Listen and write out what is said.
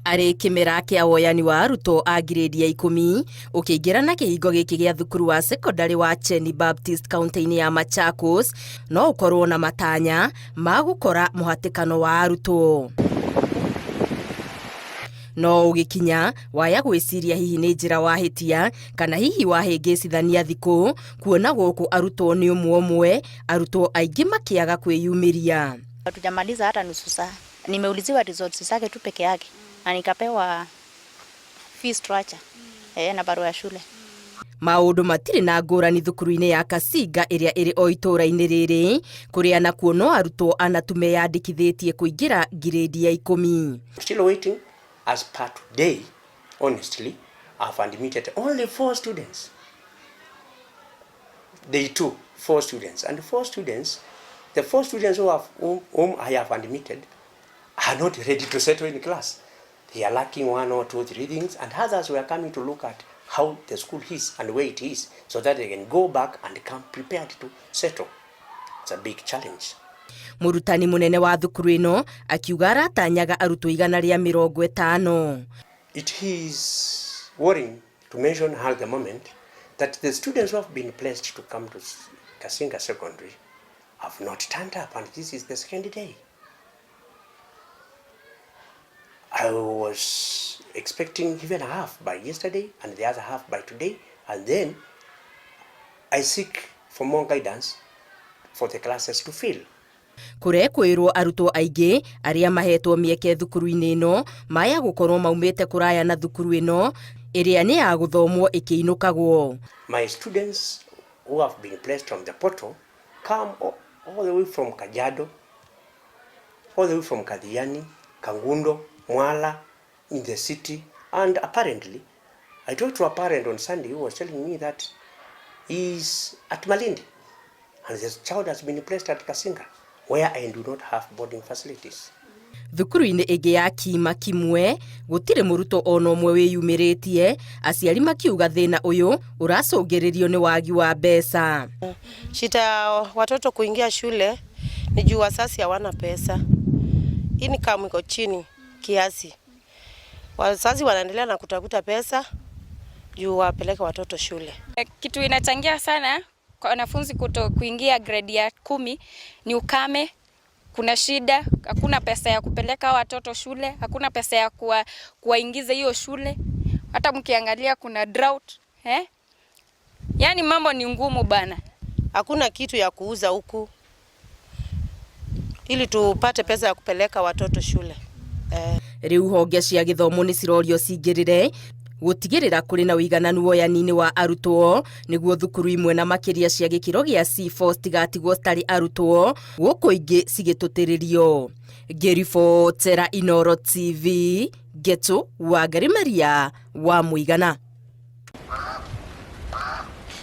Arĩ kĩmera kĩa woyani wa arutwo a ngirĩndi ya 10, ũkĩingĩra na kĩhingo gĩkĩ gĩa thukuru wa cekondarĩ wa Cheni Baptist kaunti-inĩ ya Machakos, no ũkorwo na matanya ma gũkora mũhatĩkano wa arutwo. No ũgĩkinya waya gwĩciria hihi nĩ njĩra wahĩtia kana hihi wahĩngĩcithania thikũ, kuona gũkũ arutwo nĩ ũmwe ũmwe, arutwo aingĩ makĩaga kwĩyumĩria. Hatujamaliza hata nusu saa. Nimeuliziwa results zake tu peke yake na nikapewa fee structure na barua ya shule. Maũndũ matirĩ na ngũrani thukuru-inĩ ya Kasinga ĩrĩa ĩrĩ o itũũra-inĩ rĩrĩ, kũrĩa nakuo no arutwo ana tu meyandĩkithĩtie kũingĩra ngirĩndi ya 10. Still waiting as per today, honestly, I've admitted only 4 students. Day 2, 4 students. And 4 students, the 4 students whom I have admitted are not ready to settle in class. They are lacking 1 or 2, 3 things, and others were coming to look at how the school is and where it is so that they can go back and come prepared to settle. It's a big challenge. Mũrutani mũnene wa thukuru ĩno akiuga aratanyaga arutwo 150. It is worrying to mention at the moment that the students who have been placed to come to Kasinga Secondary have not turned up, and this is the second day. I was expecting even half by yesterday and the other half by today, and then I seek for more guidance for the classes to fill. Kũrekwĩrwo arutwo aingĩ arĩa mahetwo mĩeke thukuru-inĩ ĩno maya gũkorwo maumĩte kũraya na thukuru ĩno ĩrĩa nĩ ya gũthomwo ĩkĩinũkagwo. My students who have been placed on the portal come all the way from Kajiado, all the way from Kathiani, Kangundo, Mwala, in the city, and apparently, I talked to a parent on Sunday who was telling me that he's at Malindi, and the child has been placed at Kasinga, where I do not have boarding facilities. Thukuru-inĩ ĩngĩ ya Kima Kimwe gũtirĩ mũrutwo ona ũmwe wĩyumĩrĩtie, aciari makiuga thĩna ũyũ ũracũngĩrĩrio nĩ wagi wa mbeca. Shida ya watoto kuingia shule ni juu wazazi hawana pesa. Income iko chini kiasi. Wazazi wanaendelea na kutafuta pesa juu wapeleke watoto shule. Kitu inachangia sana kwa wanafunzi kuto kuingia grade ya 10 ni ukame. Kuna shida, hakuna pesa ya kupeleka watoto shule, hakuna pesa ya kuwaingiza hiyo shule. Hata mkiangalia kuna drought, eh? Yaani mambo ni ngumu bana. Hakuna kitu ya kuuza huku ili tupate pesa ya kupeleka watoto shule. Rĩu honge cia gĩthomo nĩ cirorio cingĩrĩre gũtigĩrĩra kũrĩ na ũigananu woyani-inĩ wa arutwo nĩguo thukuru imwe na makĩria cia gĩkĩro gĩa C4 citigatigwo citarĩ arutwo gũkũ ingĩ cigĩtũtĩrĩrio. Ngĩribotera Inooro TV, Ngetu Wangari Maria wa Mũigana.